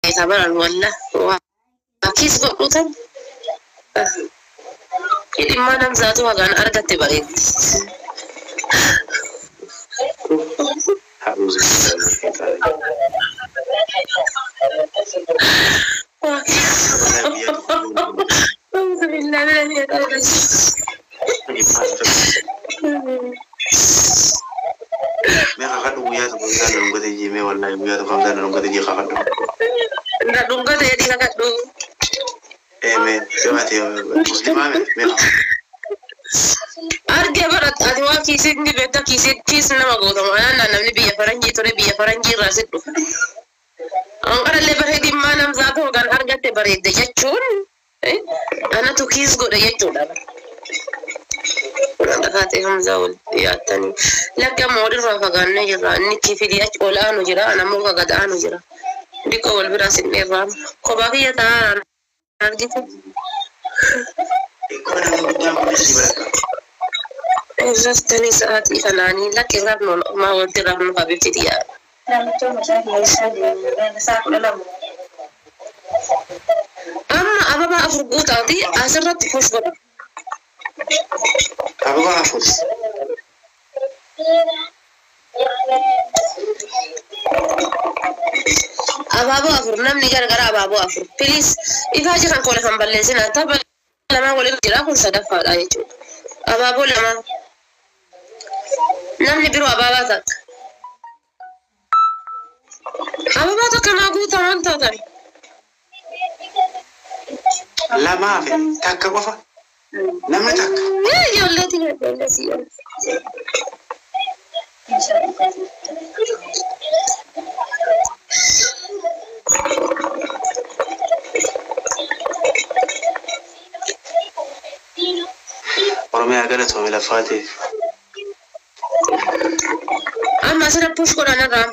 Beeka baran walla waa kiis godhu tan. Hidhimmaa namzaatu hagaan argatte bareeddi. أعوذ بالله من الشيطان الرجيم. Wallahi guyyaa tokko أعوذ بالله من الشيطان الرجيم. Mee kakadhu, guyyaa tokko Hamzaan na dhungate jee. Mee wallahi guyyaa tokko Hamzaan na dhungate jee kakadhu. Na dhungate jedhii kakadhu. Ee, mee yoo ati muslimaa, mee kakadhu. Argee bara ati waa kiisii ni beekta, kiisii kiis nama gootama. Anaan namni biyya faranjii ture, biyya faranjii irraa si dhufa. Anqarallee bara hidhimmaa namzaatu hogaan argatte bareedde jechuun anatu kiis godhe jechuudha. Dhaqaatee Hamzaa wal dhiyaattanii. Lakki amma walirraa fagaannee jirra. Inni kifilii achi ol aanu jira. Ana ammoo gad aanu jira. Diqoo wal biraa sinneerraa. Kophaa kiyya taa'aa argite. Xiqqoo namni guddaan kunis si barakka. Irrattanii sa'aatii kanaanii lakki rafnu maa wanti rafnu habibti xiyyaa. Namicha mucaa keessaa deemu isaa 12. Amma ababaa afur guutaati asirratti push godha. Ababaa afur. Abaaboo afur, namni gargara abaaboo afur. Please, ifaa jiran koo lafan balleessina. Tapha lama walirra jira, kun sadaffaadha jechuudha. Abaaboo lama. Namni biroo abaabaa takka. Abaabaa takka naa guutaa maal taatan? Lamaa fi takka qofa. Namni takka. Ijoolleetiin ijoollee si. Oromiyaa galatoome laffaatiif. Amma asirra push godhan irraa.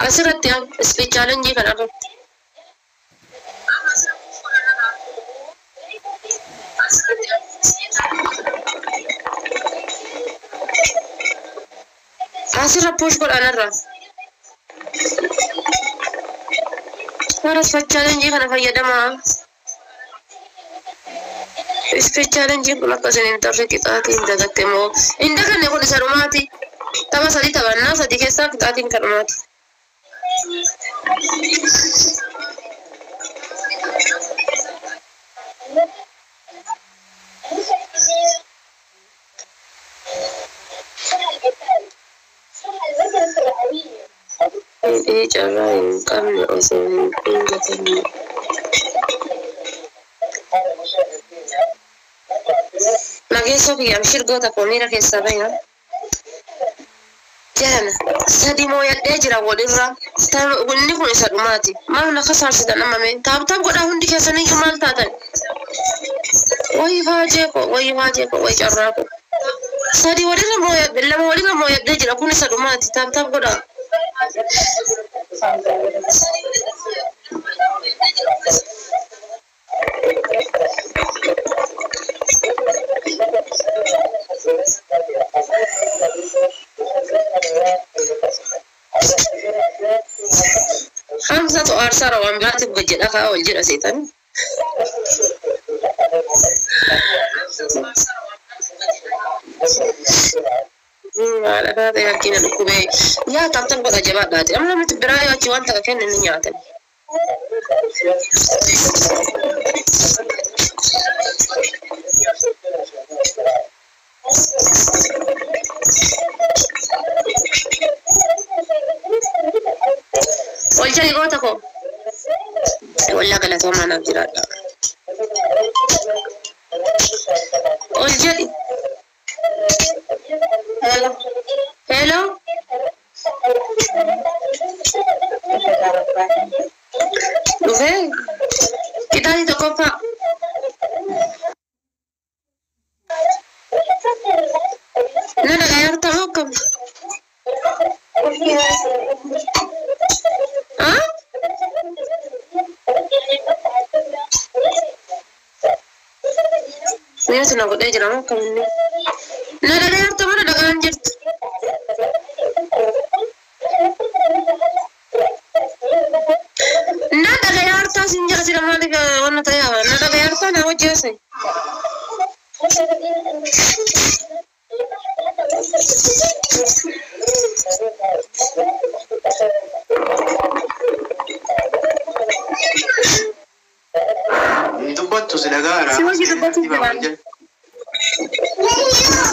Asirratti speech challenge kana irratti. Asirra push godhan irraa. Warra speech challenge kana fayyadamaa. Speech challenge kun akka isin hin tarre qixaatiin dagatte moo? Hin daganne, kun isa dhumaati. Tapha sadii taphannaa, sadii keessaa qixaatiin kan dhumaati. Hidhii carraa hin qabne osoo hin dhungatamne. Nageessoo kiyya abshir goota koo miira keessaa bahi. Jalan sadi mooyadhee jira walirra. Wanni kun isa dhumaati. Maal na kasaarsitan amma mee? Tap tap godhaa hundi keessaniyyuu, maal taatan? Wayi faajee koo, wayi faajee koo, wayi carraa koo. Sadi walirra mooyadhe, lama walirra mooyadhee jira, kun isa dhumaati. Tap tap godhaa. Hamzatu aarsaara waan biraatiif gad jedha kaa ol jedha seetan. Haadha taatee harkina dhukkubee yaa tap tap godha jabaadhaati. Amma namni biraa yoo achi waan takka kenne ni nyaatan. Ol jedhi goota koo. Wallaa galatoomaa, naaf jiraadha. Ol jedhi. Hello. Hello. Dhufee qixaatii tokkoffaa. Na dhagayaa moo akkam? Ah? Mi'a na godhee jira moo akkam inni? Na dhagayaa moo na dhaga'aan jirtu? jirtaa siin jira sila maaliif wanna ta'e na dhagayartaa na wajji haasa'e. Dubbattu si dhagaara. Si wajji dubbachuu jira.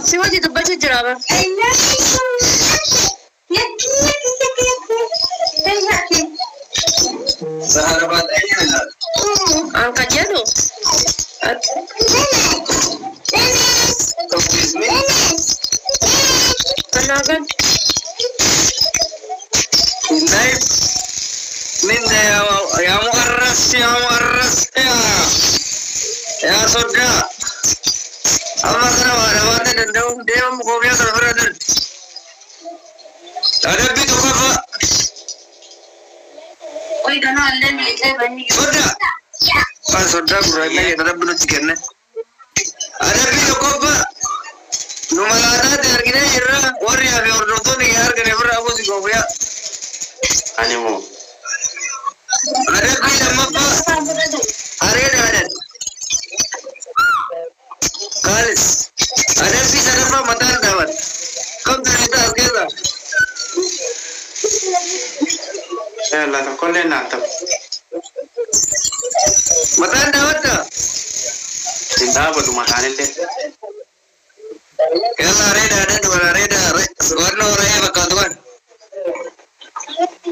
Si wajji dubbachuu jira ba. An ka jedhu. Kanaagan. يا مؤرس يا مؤرس يا صدق أما أنا وأنا وأنا ندوم ديم مقومية الفرد أنا بيتو كفا صدق صدق قرأنا يتربنا تكرنا أنا بيتو كفا نملاتا تركنا يرى وريا في أردن يار كنا برا أبو سكوفيا Ani moo. أنا بيتو مفا أريد أنا خالص أنا في سنة مطار دعوت كم تريد أسكت Yalla tokkollee naan ta'u. مطار دعوت Hin dhaabatu mataanillee. يلا أريد أنا ولا أريد ورنا ورايا بكاتوان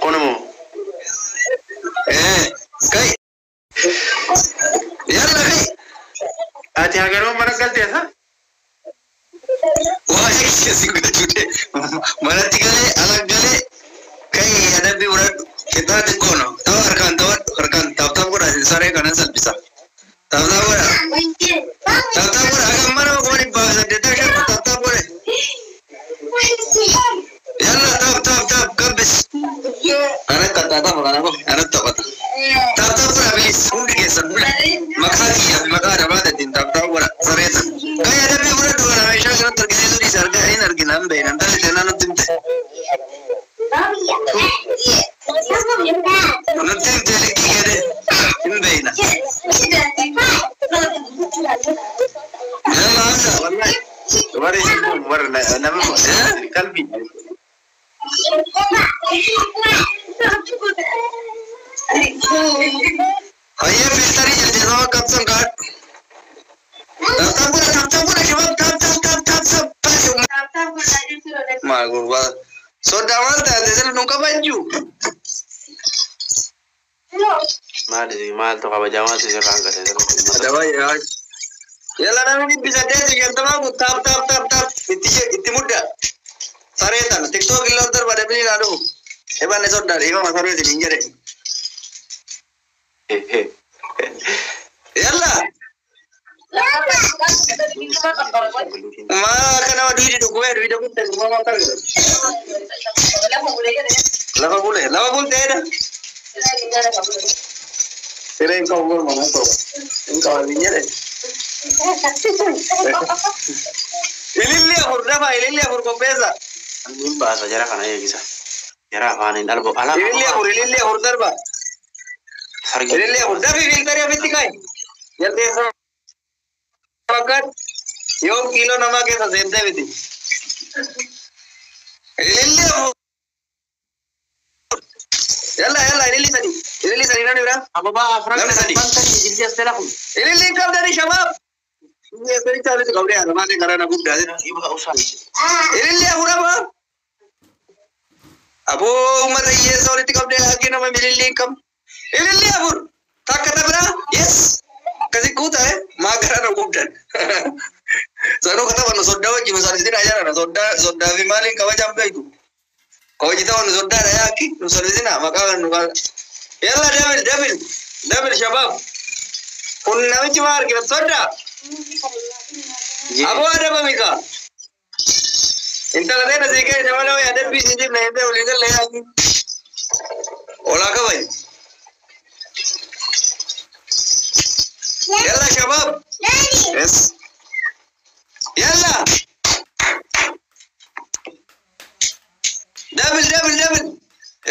Kun moo. إيه كي يلا كي Ati hagaroo mana galteessa? وايك سينغ manatti galee ala galee kai adabbii fudhadhu qixxaa xiqqoon ta'u harkaan ta'u harkaan taaptaap godha saree kanan salphisa taaptaap godha taaptaap godha haga mana 1885 taaptaap godhe yalla taap taap taap kabbis ana qaxxaatama kana qofa ana taphata taaptaap godha bilis hundi keessan maqaa kiyyaa fi maqaa namaa ittiin taaptaap godha saree tan kai adabbii fudhadhu kana meeshaa kanatti argisiisuu dhiisa argaa hin argina hin beekna intalli teenaa nutti himte. Nutti himte likkii gade hin beekna. Yalla Hamza wallahi. Warri isin kun warra nama qalbii. Hayyee filtarii jaldeessama qabsan kaadhu. Taaptaap godha taaptaap godha shabaab taap taap taap taap taap. Maal gurbaa. Sodaa maal taate sila nu kabajju. Maali maaltu kabajaa maaltu sirraan gate. Adabaa yaa. Yalla namni 850 kun taap taap taap taap itti mudda. Saree tana tiktook illee darba dabili naa dhufu. Ebanne sodaa dhiifama saree isin hin jedhe. Yalla. Maa kana duwidi dhukkubee duwida kutte gurbaa maal argata. Lafa bule lafa bulteedha. Sireen qabu gorma nan qabu. Hin qabu hin jedhe. Ililli afur dafa ililli afur qopheessa. Anniin baasa jara kana eegisa. Jara afaaniin albo ala. Ililli afur darba. Sargi. Ililli afur dafi filtarii ofitti kaa'i. Jaldeessa fakkaatu yoo kiiloo namaa keessa seentee miti. Ililli afur. Yalla yalla ililli sadi. Ililli sadi namni biraa. Ababaa afran Namni sadi. bantanii jildi as jala kun. Ililli hin qabdani shabaab. Inni asirratti walitti qabdee haadha karaa na guddaa. Ililli afur abaa. Aboo uummata hiyyeessa walitti qabdee haqqi nama ililli hin qabne. Ililli afur. Takka tabira. Yes. Akkasi guutaa maa garaa na guddan. Sanuu katabannu soddaa wajjin nu salphisina jedhana soddaa soddaa fi maaliin kabajaan beektu. Kabajitawannu soddaadha yaakki nu salphisina maqaa nu kaasa. Yalla double double double shabaab. Kun namichi maa argina soddaa. Aboo adabami kaa. Intala ta'e sii ka'e nama nama adabbii siin jibna hin ta'e olii galee yaakki. Olaa kabaji. Yalla shabaab. Yes. Yalla. Double double double.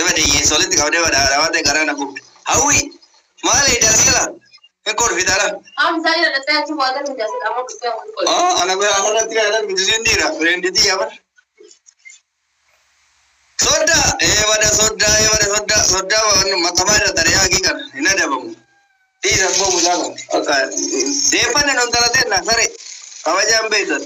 Eba diyye solitti qabdee badhaadhaa waan ta'e karaa na gubde. Hawwi. Maal eedaa hin kolfitala. Ana bira asirratti kan argitu dhiira. Fireenditii yabar. Sodda eebada sodda eebada sodda sodda matamaa irra taree haaqii kana hin adabamu. Dhiira immoo mucaa kana. Deeffanne non talatee na sare kabajaan beektan.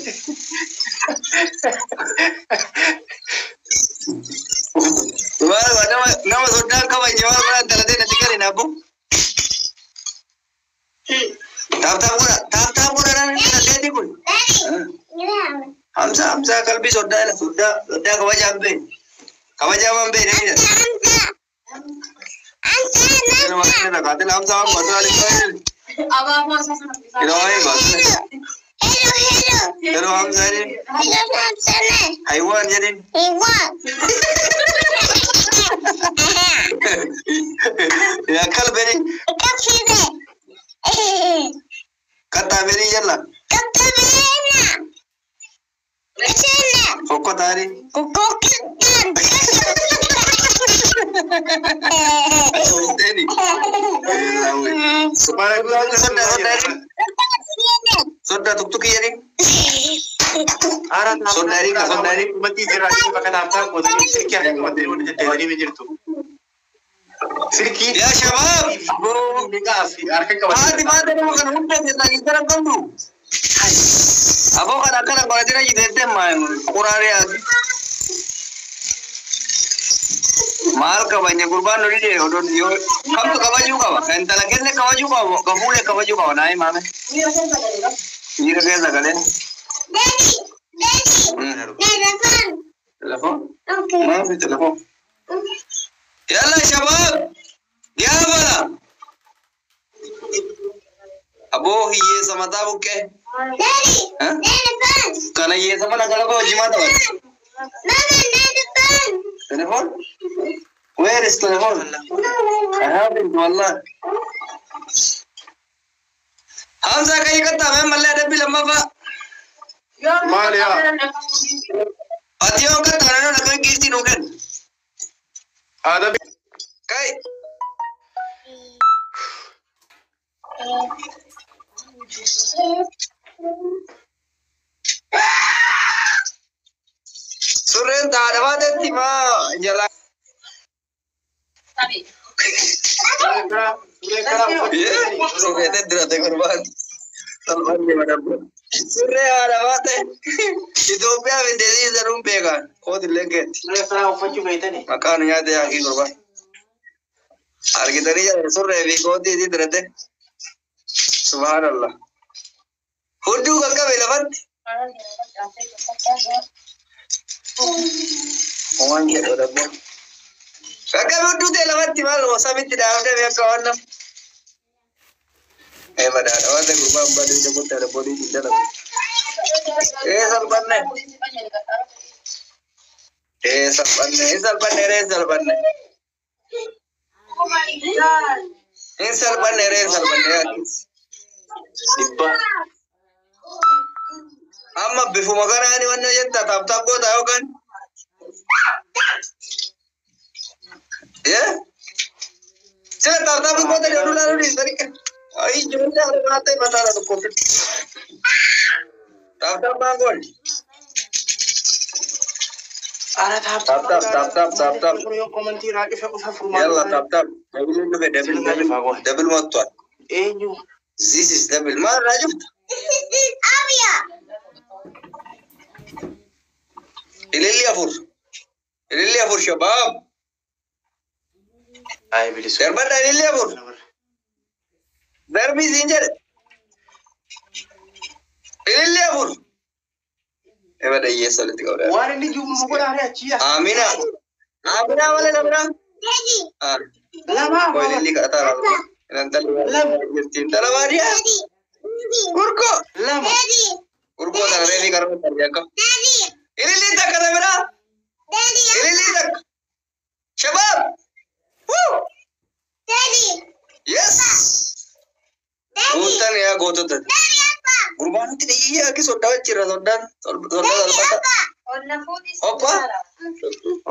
Nama soddaan kabajne waan biraan talatee natti gadi naabbo. Taap taap godha taap taap godha namni talateeti kun. Hamsa hamsa qalbii soddaa ila soddaa soddaa kabajaan beekne. Kabajaan waan beekne ni jedha. Hamsa waan batuu. Hello Hamza jedhin. Haywaan jedhin. Yaa kalbe jedhin. Kattaa jedhin jalla. Fokkotaa jedhin. Sodda tuktuki jedhin. Sodda jedhin ka sodda jedhin. Uummatni jira bakka taaftaa qootanii silkii harka qabatanii waliin deddeebi'anii jirtu. Silkii. Yaa shabaab. Harka qabatanii. Haati baatee nama kana hunda keessaa giddara qabdu. Aboo kana akkana qoratee jiteettee quraaree haati. Maal kabajne gurbaan nu dide odoon yoo kamtu kabajuu qaba. Intala kenne kabajuu qaba. Gafuulee kabajuu qaba naa himaame. Dhiira keessa galee. Telefoon? Maafi telefoon? Yalla shabaab! Yaa bala! Aboo hiyyeessa mataa buqqee. Kana hiyyeessa mana kalaqoo hojii maa taphate? Telefoon? Where is telephone? I haven't wallah. Hamza kai katta मैं मल्ले डब्बी लम्बा पा Maal yaa? अतियों का तारा ना कोई किस्ती नोकन Aadaa kai Sureen taadhamaa tetti maa jala Surree dirate gurbaan. Salphanne madabbo. Surree haadhamaa ta'e Itoophiyaa fi Deezii sanuun beekan. Kootillee keetti. Suree kanaa uffachuu beektani. Maqaan nyaata yaaqii gurbaan. Argitanii jala surree fi kootii isii dirate. Subhaanallah. Hudduu qaqqabe lafatti. Waan jedhu dabbo. Qaqqabe hudduu ta'e lafatti maal samitti dhaabdee akka waan nama. Eh badaadha waan ta'e gurbaan badii ija guddaa dabboolii hin dalagu. Eh salphanne. Eh salphanne hin salphanne ree salphanne. Hin salphanne ree salphanne yaakis. Dhibba. Amma bifuma kanaani wanna jetta taap taap goota yookaan. Eh? Sila taap taap goota jedhu laaluu dhiisanii. Ay ijoollee harkaa ta'e mataa irra tokko ofitti. Taap taap maan gool. Ara Taap taap taap taap taap taap. Kun yoo komantii irraa cufe qofa furmaata. Yalla taap taap. Double dhufe double double double mo'attuan. Eenyu? This is double. Maal irraa cufta? Ililli afur. Ililli afur shabaab. Ay bilisu. Darbadha ililli afur. Darbii siin jedhe. Ililli afur. Eba dhayyeessa walitti qabda. Waan inni jiru nu godhaare achi yaa. Amina. Amina malee namna. Lama. Koo ililli kadhataa lafa. Lama. Intala baadiyyaa. Gurgoo. Lama. Gurgoo tana reefii karma tarjii akka. Ililli takka ta biraa. Ililli takka. Shabaab. Woo. Yes. Guutan yaa gootota. Gurbaan nuti dhiyyaa akka soddaa jira soddaan soddaa salphata. Hoppa.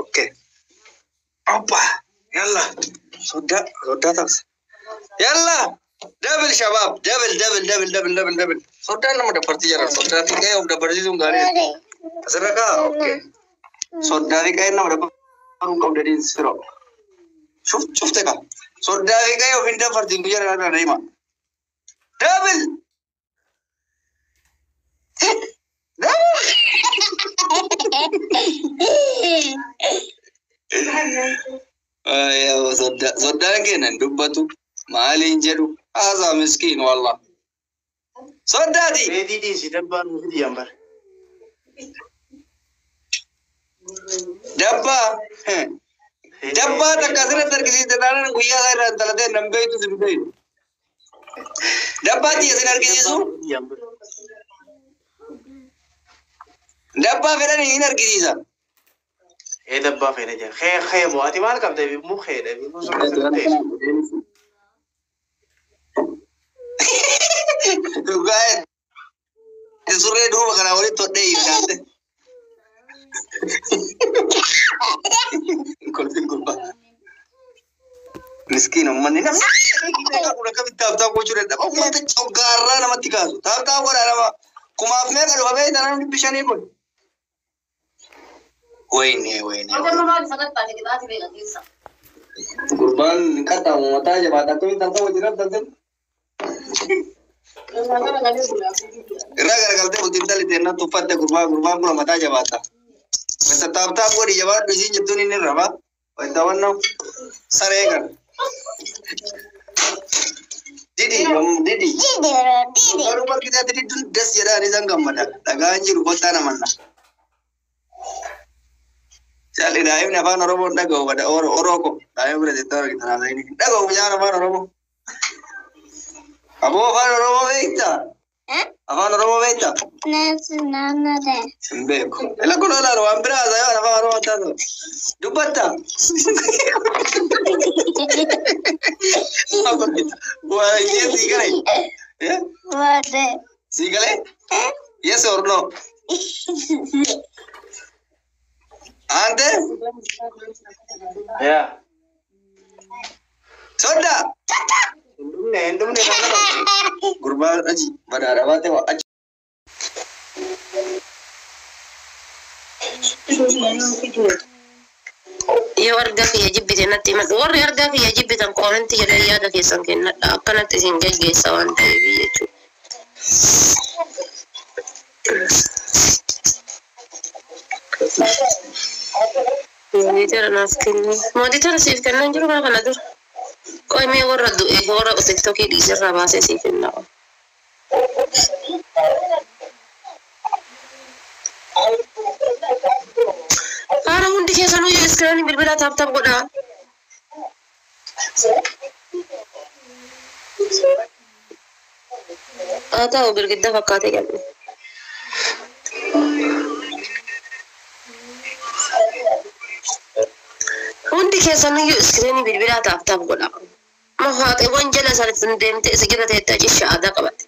Okay. Hoppa. Yalla. Soddaa soddaa taphsa. Yalla. Double shabaab. Double double double double double double. Soddaan nama dabbartii jira. Soddaa fi qe'ee of dabbarsiisuun gaarii. Asirra kaa? Okay. Soddaa fi qe'ee nama dabbaruu qabdaniin siroo. Shuf cufte kaa. Soddaa fi qe'ee of hin dabbartiin guyyaa irraa deema. Double. Double. Soddaan keenya hin dubbatu. Maaliin jedhu haasaa miskiin wallah. Soddaati. Reetii dhiisi dabbaan nuti dhiyan bara. Dabbaa. Dabbaa takka asirratti argisiiste taanaan guyyaa isaa irraa intalatee nan beektu sin beektu. Dabbaa tiyya sin argisiisu. Dabbaa fedhanii hin argisiisa. Ee dabbaa fedha jira. Khee khee moo ati maal qabda muu kheedha. Muu sirra sirra teessu. Dhugaa surree duuba kanaa walitti hodhee hiikaate. Kolfin gurbaa. Miskiin uummanni namni kun akkamitti taaptaa gochuu dadhaba. Uummata coggaarraa namatti kaasu. Taaptaa godhaa nama kumaaf meeqa dhufa beektaa namni bishanii kun. Wayne wayne. Gurbaan qaxxaamu mataa jabaata akkamitti taaptaa wajjin taaptaa. Irraa garagaltee bultiin talli teennaa tuffatte gurbaa gurbaan kun mataa jabaata. Wanta taaptaa godhi jabaadhu isiin jettuun inni raba. Wanta wannan saree kan. Didi didi. Garuu bakki isaatti didduun das jedhaan isaan gammada. Dhagaan jiru kottaa namanna. Jaalli daa'imni afaan Oromoo dhaga'u bada Oroo ko daa'ima bira jettee argitan haasa'ini. Dhaga'u mucaan afaan Oromoo. Aboo afaan Oromoo beektaa? Afaan Oromoo beektaa? Hin beeku. Ila kun olaanu waan biraa haasa'ee afaan Oromoo taatu. Dubbatta. Waa sii galee? Sii galee? Yes or no? Ante? Yaa. Sodda. Hin dhumne kan nama. Gurbaan achi badaadha baatee waa achi. Yoo argaa kiyya jibbite natti himadhu. Warri argaa kiyya jibbitan koomentii jedhee yaada keessan kennadha. Akkanatti isin geggeessa waan ta'eef jechuudha. Mooditara naaf kenni. Mooditara siif kennaan jiru kana kana dura. Qoy mee warra du'e warra tiktokii dhiisirraa baasee siif kennaa. Haara hundi keessanuu iskiriinii bilbilaa tap tap godhaa. Haa ta'u girgidda fakkaatee galme. Hundi keessaniyyuu iskiriinii bilbilaa tap tap godhaa. Mafaaqeewwan jala isaanitti deemtee isa jala teettee achi shaadaa qabatte.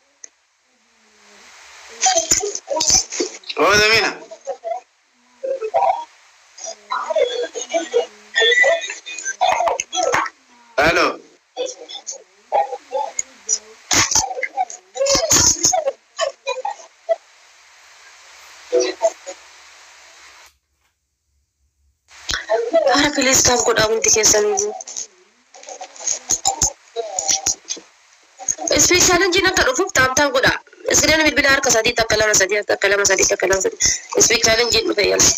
Oo Zamina. Halo. Haara please tap godhaa hundi keessaniyyuu. Ispeeshaalenjiin akka dhufuuf tap tap godhaa. Iskiriinii bilbilaa harka sadii takka lama sadii takka lama sadii takka lama sadii. Ispeeshaalenjiin dhufe yala.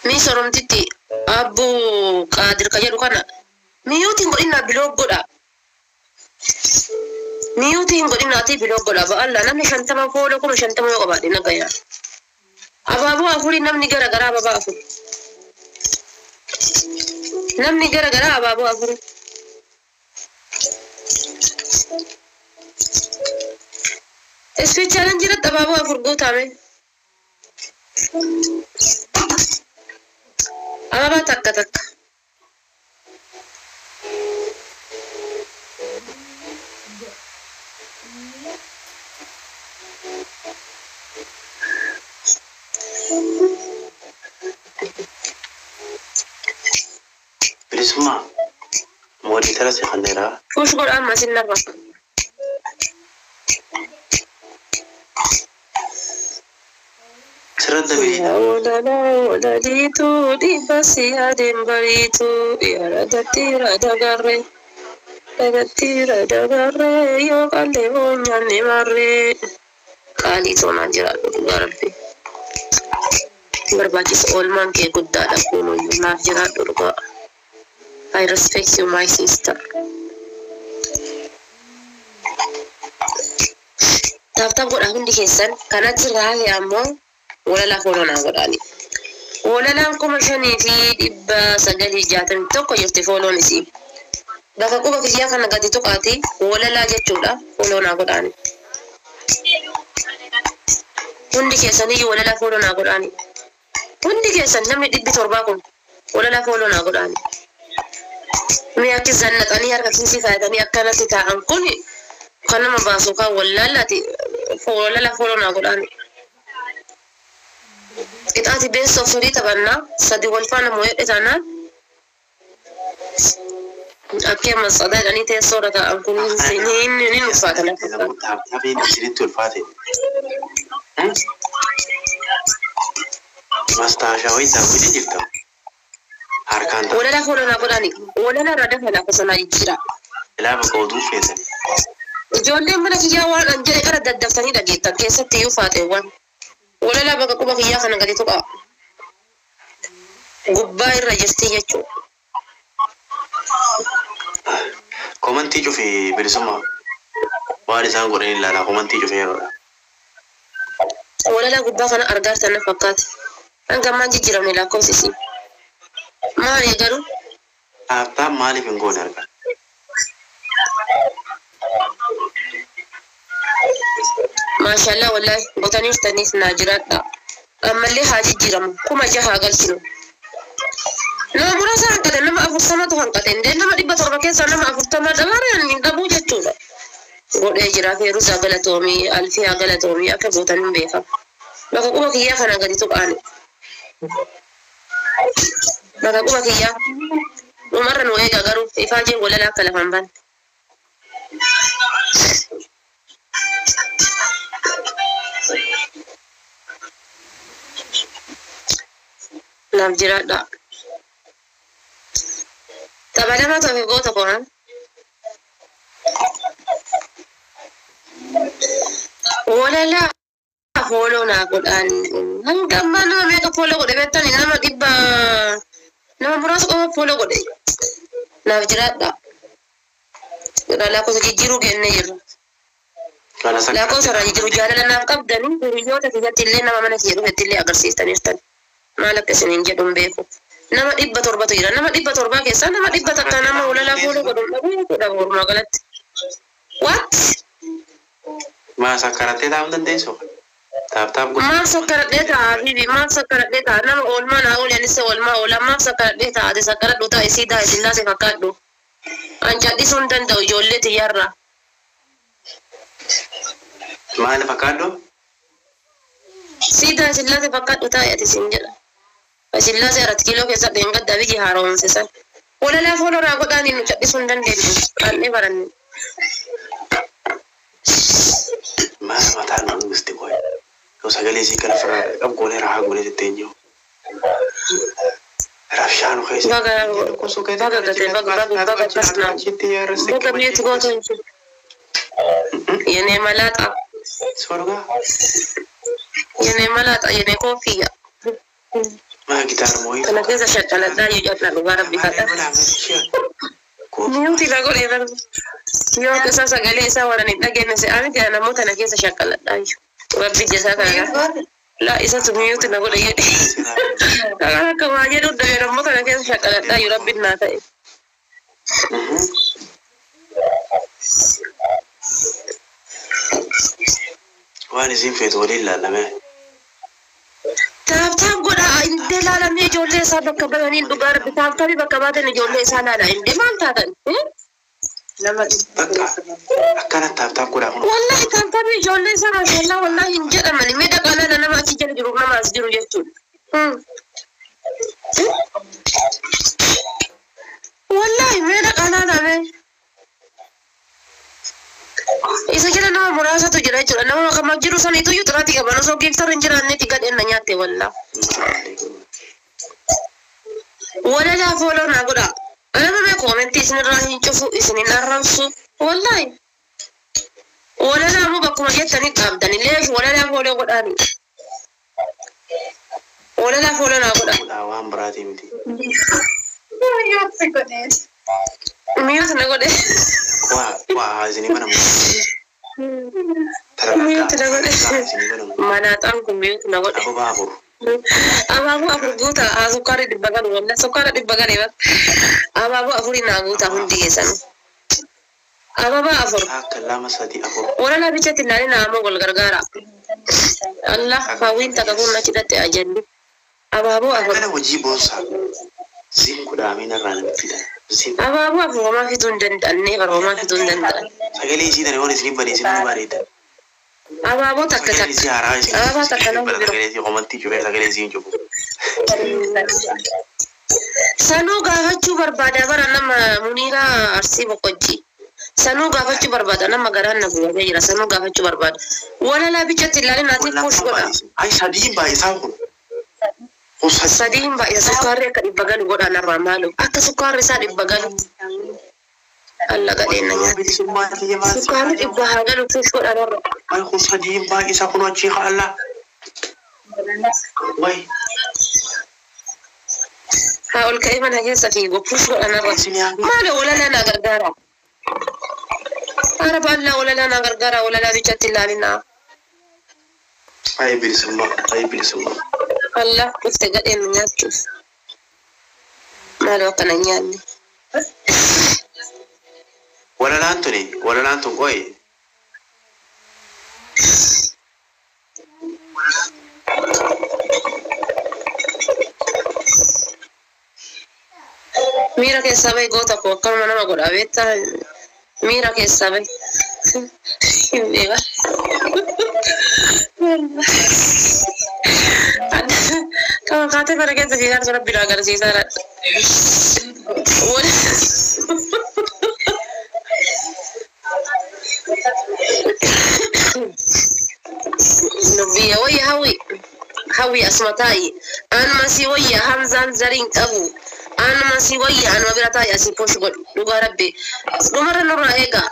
Mi soromtitti abbuu qaadir ka jedhu kana miyuutiin godhinaa biloog godhaa. Miyuutiin godhinaatii biloog godhaa. Ba'alla namni 50 fooloo 50,000 yoo qabaadhe na gayaa. Abaaboo afurii namni gara garaa abaaboo afur. Namni gara garaa abaaboo afurii. Ispeechaaleen jiratti abaaboo afur guutame. Ababaa takka takka. Mooditara si kanneera. Push godha amma sin narra. Sirra dabii. Walalaa walaliitu dhibba si adeem bariitu yaada dagarree. Dagattiira dagarree yoo qallee boonyaanne marree. Qaalii toonaan jiraadhu dhugaa rabbi. Barbaachisa oolmaan kee guddaadha kunuyyuu naaf jiraadhu dhugaa. I respect you, my sister. Tap tap godhaa hundi keessan kanatti raafee ammoo walalaa follow naa godhaani. Walalaan 5961 jirti follown isii. Bakka quba kiyyaa kana gadi tuqaati walalaa jechuudha follow naa godhaani. Hundi keessaniyyuu walalaa follow naa godhaani. Hundi keessan namni 700 kun walalaa follow naa godhaani. Mee akki zannaqanii harka kiisii kaayatanii akkanatti taa'an kun kan nama baasu kan wallaalaati walalaa follow naa godhaani. Qixaati best of 3 taphannaa sadi wal faana moo'ee taanaan akka amma sadaa jedhanii teessoo irra taa'an kun ni ulfaata lafa. Taaptaapiin isinitti ulfaate. Mastaashaa wayii daawwitii jirta. Harkaan ta'a. Walalaa follow naa godhaani. Walalaa irraa dafa lafa sanaa jijjiira. Ilaa bakka oduu feetan. Ijoolleen mana kiyyaa waan an jedhe qara daddaftanii dhageettan keessatti iyyuu faaxeewwan. Walalaa bakka quba kiyyaa kana gadi tuqaa. Gubbaa irra jirti jechuudha. Komantii cufee bilisummaa. Waan isaan godhan ilaalaa komantii cufee yeroodha. Walalaa gubbaa kana argaa jirtan na fakkaata. Hanga ammaan jijjiiramne lakkoofsi isii. Maali garuu? Taaptaap maaliif hin goone argaa? Maashaallah wallahi gootanii jirtaniif naa jiraadha. Ammallee haa jijjiiramu 6000 galchinu. Nama muraasa hanqate nama 40tu hanqate indee nama 700 keessaa nama 40 dhabaaraan hin dhabuu jechuudha. Godhee jira Feeruusaa galatoomii Alfiyaa galatoomii akka gootan hin beekamu. Bakka quba kiyyaa kana gadi tuqaani. Bakka quba kiyyaa dhumarra nu eega garuu ifaajeen walalaa akka lafaan banne. Naaf jiraadha. Tapha lama ta'e goota koo. Walalaa follow naa godhaan. Hanga ammaa nama meeqa follow godhe beektani nama dhibba nama muraasa qofa follow godhe. Naaf jiraadha. Lakkoofsa jijjiiruu kennee jirra. Lakkoofsa irraa jijjiiruu jaalala naaf qabdanii hiriyoota keessatti illee nama mana kiyya dhufetti illee agarsiistaniirtan. Maal akka isiniin jedhu hin beeku. Nama 700tu jira. Nama 700 keessaa nama 100 nama walalaa follow godhu dhabuu jechuudha walumaa galatti. What? Maa sakkarattee taa'uu dandeessu? Taaptaap godhu. Maaf sakkaradhee ta'a habibi maaf sakkaradhee ta'a nama oolmaa naa oole anis oolmaa oola maaf sakkaradhee ta'a ati sakkaradhu ta'a isii ta'a isin laase fakkaadhu. An callisuu hin danda'u ijoollee tiyyarraa. Maal fakkaadhu? Sii ta'a isin laase fakkaadhu ta'a ati isin jedha. Isin laase 4 kiiloo keessatti hin gaddaa biyyi haaromse san. Walalaa follow naa godhaanii nu callisuu hin dandeenyu. Qal'ee baranne. Maal mataan nu gusti qoy. Yoo sagalee isii kana ofirraa qabu goonee rahaa goonee jettee Rabshaa nu keessa. Baga baga gatee baga baga baga kasnaa. Baga mute gootu hin jiru. የኔ መላጣ Sorga. የኔ መላጣ የኔ ኮፍያ Maa gitaara moo'ii. kana keessa shaqqaladhaa yoo jal'aa dhugaa rabbi kadha. Mute na godhe rabbi. Yoo akka isaa sagalee isaa warra hin dhageenye se'aa miti namoota kana keessa shaqqaladhaa iyyuu. Rabbi jasaa kana laa isatu mute na godhe jedhe. Kana akka waa jedhu dhabe namoota kana keessa shaqqaladhaa iyyuu rabbi naa ta'e. Waan isin feetu waliin ilaalame. Tap tap godhaa indee laalamee ijoollee isaa bakka bataniin dhugaa rabbi tap tapii bakka baatan ijoollee isaa laala indee maal taatan? Bakka akkana tap tap godhaa kun. Wallahi tap tapii ijoollee isaa maashallaa wallahi hin jedhamani mee dhaqaa laala nama achi jala jiru nama as jiru jechuudha. Wallahi mee dhaqaa laala Nama muraasatu jira jechuudha. Nama kama jiru saniitu iyyuu xiraatii qaban osoo giftar hin jiraanneeti gadheen na nyaatte wallaa. Walalaa follow naa godha. Nama mee koomentii isinirraa hin cufu isin hin arrabsu. Wallaahi. Walalaa immoo bakkuma jettanii qabdani. Leesh walalaa follow godhaani. Walalaa follow naa godha. Fuudhaa waan biraatii miti. Mute godhe. Mute na godhe. Waa waa isinii banamu. Mute na godhe. Isinii banamu. Manaaxaan kun mute na godhe. Ababaa afur. Abaaboo afur guuta haa sukkaara dhibba galu walla sukkaara dhibba galee bas. Abaaboo afurii naa guuta hundi keessan. Ababaa afur. Akka lama sadi afur. Walalaa bichatti ilaalin ammoo wal gargaara. Allah hawwiin takka kun achi dhatte ajalli. Abaaboo afur. Kana hojii boonsaa. Zim kudhaamee narraa namitti dha. Zim. Abaaboo afur homaa fiduu hin danda'anne bara homaa fiduu hin danda'an. Sagalee isii tana yoon isinii bane isin ni bareeda. Abaaboo takka Sagalee isii takka. haaraa isin Ababaa takka nama bana bira. sagalee isii qomantii cufee sagalee isii hin cufu. Sanuu gaafachuu barbaada bara nama Muniiraa Arsii Boqojjii. Sanuu gaafachuu barbaada nama garaan na gubatee jira. Sanuu gaafachuu barbaada. Walalaa bichatti ilaalin ati push godha. Ay sadiin baay'isaan kun. Kun sadii. Sadii hin baay'isa sukkaarri akka dhibba galu godha narraa maalu. Akka sukkaarri isaa dhibba galu. Alla gadheen na nyaata. Bilisummaa kiyya maal si Sukkaarri dhibba haa galu push godha narraa. Ay kun sadiin baay'isa kun achii haala. Way Haa ol ka'ee mana keessa fiigu push godha narraa. isin yaa Maalo walalaa na gargaara. Araba allaa walalaa na gargaara walalaa bichatti ilaalinaa. Ay bilisummaa ay bilisummaa. Allah dhufte gadheen nu nyaachuuf. Maalo akkana hin nyaanne. Walalaan tuni walalaan tun qoy. Miira keessaa bahi goota koo akkanuma nama godha beektaa miira keessaa bahi. Hin beekaa. Kama kaatee mana keessa fiigaa tura rabbi nu agarsiisaa dha. Nubiyya wayya hawwi hawwi asuma taa'i anuma si wayya hamzaan zariin qabu anuma si wayya anuma bira taa'i asii push godhu dhugaa rabbi dhumarra nurraa eegaa.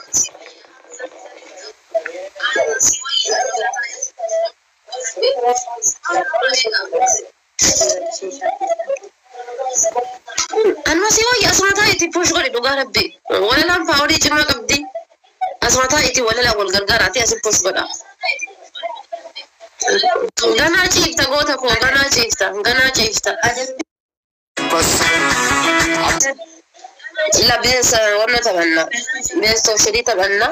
Anuma si wayya asuma taa'itti push godhi dhugaa rabbi walalaan paaworii cimaa qabdi asuma taa'itti walalaa wal gargaaraati asii push godha. Ganaa ciifta goota koo ganaa ciifta ganaa ciifta. La bineensa warra taphanna. Bineensa ofii taphanna.